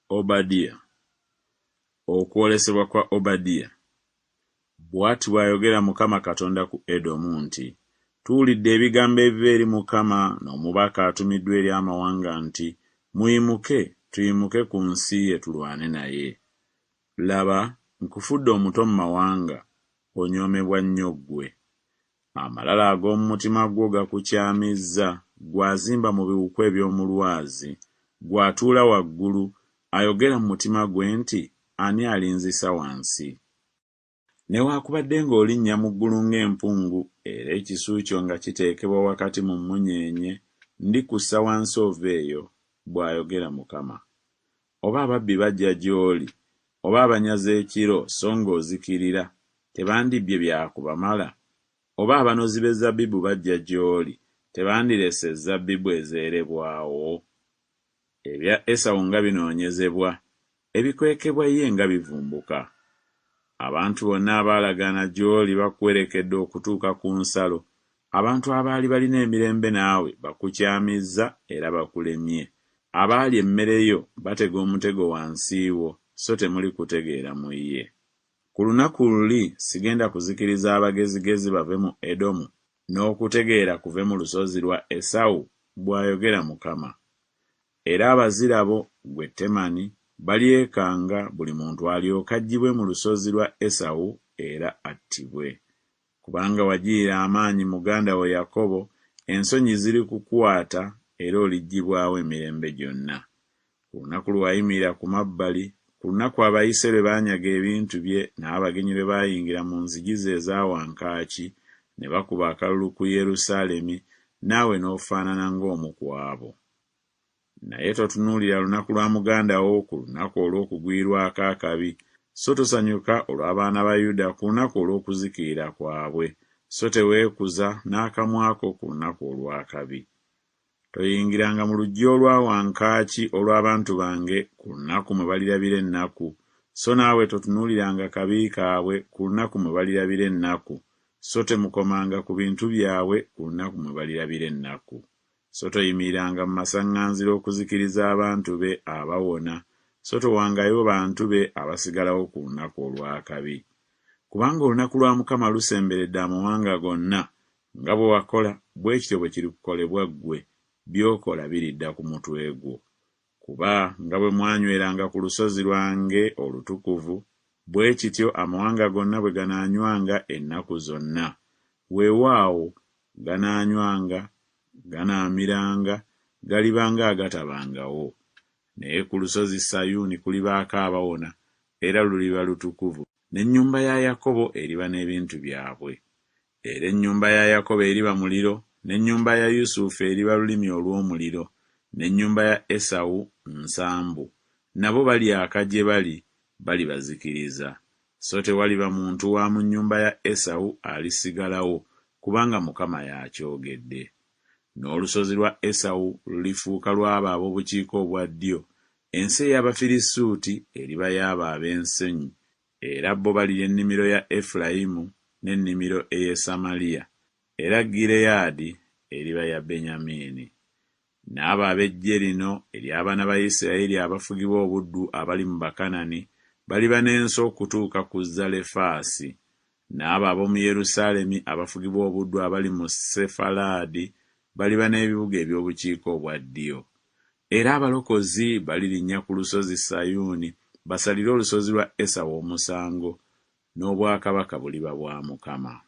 Obadiya. Okwolesebwa kwa Obadiya. Bw'ati bw'ayogera Mukama Katonda ku Edomu nti, Tuwulidde ebigambo ebiva eri Mukama n'omubaka atumiddwa eri amawanga nti, Muyimuke, tuyimuke ku nsi ye tulwane naye. Laba, nkufudde omuto mu mawanga, onyoomebwa nnyo ggwe. Amalala ag'omu mutima gwo gakukyamizza, ggwe azimba mu biwuku eby'omu lwazi, ggwe atuula waggulu, ayogera mu mutima gwe nti, Ani alinzisa wansi? Newaakubadde ng'olinnya mu ggulu ng'empungu, era ekisu kyo nga kiteekebwa wakati mu mmunyeenye, ndikussa wansi ove eyo, bw'ayogera Mukama. Oba ababbi bajja gy'oli, oba abanyazi ekiro, so ng'ozikirira, tebandibbye bya kubamala? Oba abanozi b'ezzabbibu bajja gy'oli, tebandirese ezzabbibu ezeerebwawo? Ebya Esawu nga binoonyezebwa! Ebikwekebwa ye nga bivumbuka! Abantu bonna abaalagaana gy'oli bakuwerekedde okutuuka ku nsalo, abantu abaali balina emirembe naawe bakukyamizza era bakulemye. Abaalya emmere yo batega omutego wansi wo, so temuli kutegeera mu ye. Ku lunaku luli sigenda kuzikiriza abagezigezi bave mu Edomu, n'okutegeera kuve mu lusozi lwa Esawu? bw'ayogera Mukama. Era abazira bo, ggwe Temani, balyekanga, buli muntu alyoke aggyibwe mu lusozi lwa Esawu era attibwe. Kubanga wagirira amaanyi muganda wo Yakobo, ensonyi zirikukwata era oliggyibwawo emirembe gyonna. Ku lunaku lwe wayimirira ku mabbali, ku lunaku abayise lwe baanyaga ebintu bye n'abagenyi lwe baayingira mu nzigi ze eza wankaaki ne bakuba akalulu ku Yerusaalemi, naawe n'ofaanana ng'omu ku abo. Naye totunuulira lunaku lwa muganda wo ku lunaku olw'okugwirwako akabi, so tosanyuka olw'abaana ba Yuda ku lunaku olw'okuzikirira kwabwe, so teweekuza n'akamwa ko ku lunaku olw'akabi. Toyingiranga mu luggya olwa wankaaki olw'abantu bange ku lunaku mwe balirabira ennaku, so naawe totunuuliranga kabi kaabwe ku lunaku mwe balirabira ennaku, so temukomanga ku bintu byabwe ku lunaku mwe balirabira ennaku. So toyimiriranga mu masaŋŋanzira okuzikiriza abantu be abawona, so towangayo bantu be abasigalawo ku lunaku olw'akabi. Kubanga olunaku lwa Mukama lusemberedde amawanga gonna, nga bwe wakola, bwe kityo bwe kirikukolebwa ggwe, by'okola biridda ku mutwe gwo. Kuba nga bwe mwanyweranga ku lusozi lwange olutukuvu, bwe kityo amawanga gonna bwe ganaanywanga ennaku zonna, weewaawo, ganaanywanga, ganaamiranga, galiba ng'agatabangawo. Naye ku lusozi Sayuuni kulibaako abawona, era luliba lutukuvu, n'ennyumba ya Yakobo eriba n'ebintu byabwe. Era ennyumba ya Yakobo eriba muliro, n'ennyumba ya Yusufu eriba lulimi olw'omuliro, n'ennyumba ya Esawu nsambu, nabo balyaka gye bali, balibazikiriza. So tewaliba muntu wa mu nnyumba ya Esawu alisigalawo, kubanga Mukama y'akyogedde. N'olusozi lwa Esawu lulifuuka lw'abo ab'obukiika obwa ddyo, ensi ey'Abafirisuuti eriba y'abo ab'ensonyi, Era bo balirya ennimiro ya Efulayimu n'ennimiro ey'e Samaliya, era Gireyaadi eriba ya Benyamini. N'abo ab'eggye lino ery'abaana ba Isiraeri abafugibwa obuddu abali mu Bakanani baliba n'ensi okutuuka ku Zalefaasi, n'abo ab'omu Yerusaalemi abafugibwa obuddu abali mu Sefalaadi baliba n'ebibuga eby'obukiika obwa ddyo. Era abalokozi balirinnya ku lusozi Sayuuni basalire olusozi lwa Esawu omusango, n'obwakabaka buliba bwa Mukama.